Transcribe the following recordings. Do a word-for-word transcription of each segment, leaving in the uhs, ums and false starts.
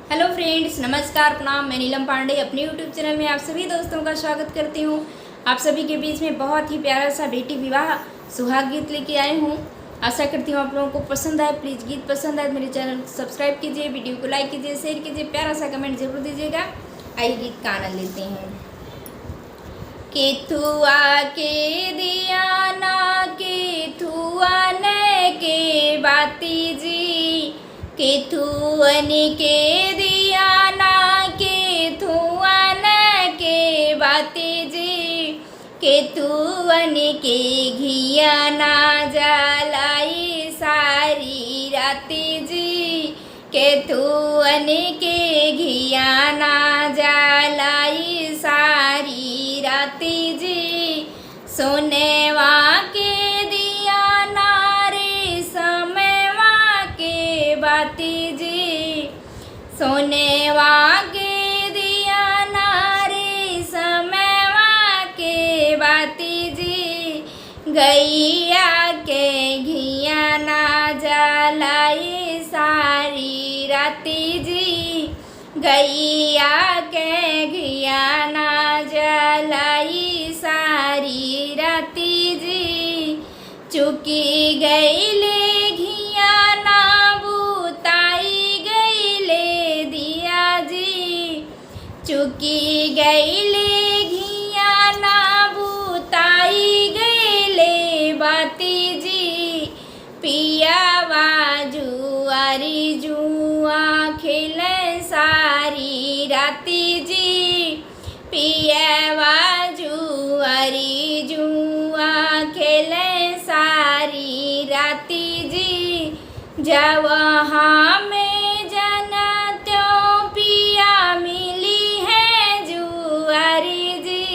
Hello friends, नमस्कार, प्रणाम। मैं नीलम पांडे अपने YouTube चैनल में आप सभी दोस्तों का स्वागत करती हूँ। आप सभी के बीच में बहुत ही प्यारा सा बेटी विवाह सुहाग गीत लेके आई हूँ। आशा करती हूँ आप लोगों को पसंद आए। प्लीज, गीत पसंद आए तो मेरे चैनल को सब्सक्राइब कीजिए, वीडियो को लाइक कीजिए, शेयर कीजिए, प्यारा सा कमेंट जरूर दीजिएगा। आइए, गीत का आनंद लेते हैं। केथुआ के दियाना, केथुअन के बाती जी, केथुअन के दियाना, केथुअन के बाती जी, केथुअन के घियाना जलाई सारी राती जी, केथुअन के घियाना जलाई सारी राती जी। सोनेवा के दियाना, रेशमवा के बाती जी, सोनेवा के दियाना, रेशमवा के बाती जी। गैया के घियाना जलाई सारी राती जी, गैया के घियाना जलाई सारी राती जी। चुकी गईले घियाना, बुताई गईले दिया जी, चुकी गईले घियाना, बुताई गईले बाती जी। पियावा जुआरी जुआ खेले सारी राती जी, पियावा जुआरी जुआ खेले सारी राती जी। जब हम जनत्यों पिया मिली है जुआरी जी,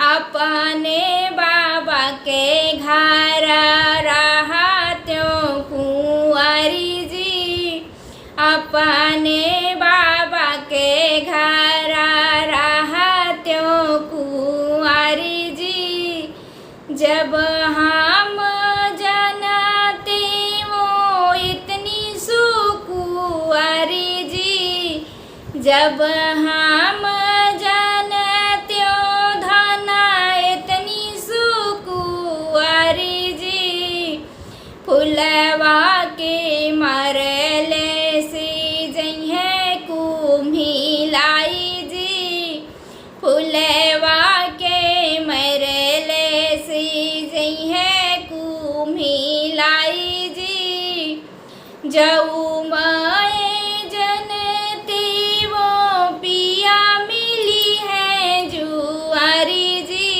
अपने बाबा के घर रहत्यों कुंवारी जी, अपने बाबा के घर रहत्यों कुंवारी जी। जब हम जनते वो इतनी सुकुंवारी जी, जब हम जनत्यों धना इतनी सुकुंवारी जी। फुलवा के मरले से जइहे कुम्हिलाई जी, फुलवा के मरले से जइहे कुम्हिलाई जी। जऊ माए जनते वो पिया मिली है जुआरी जी,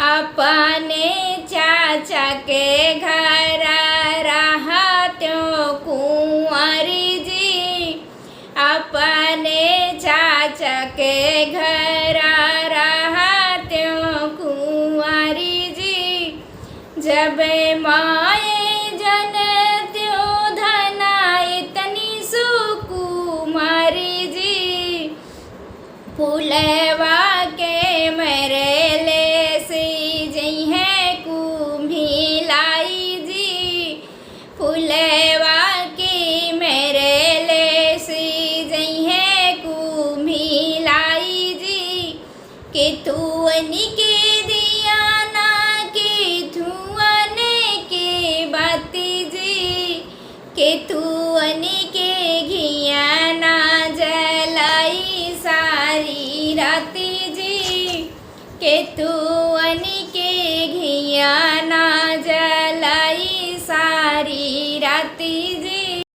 अपने चाचा के घर रहत्यों कुंवारी जी, अपने चाचा के घर रहत्यों कुंवारी जी। जब माए जनत्यों धना इतनी सुकुमारी जी, फुलवा के मरले से जइहे कुम्हिलाई जी, फुलवा के मरले से जइहे कुम्हिलाई जी। केथुअन के दियाना, केथुअन के बाती जी, केथुअन के घियाना जलाई सारी राती जी, केथुअन के घियाना जलाई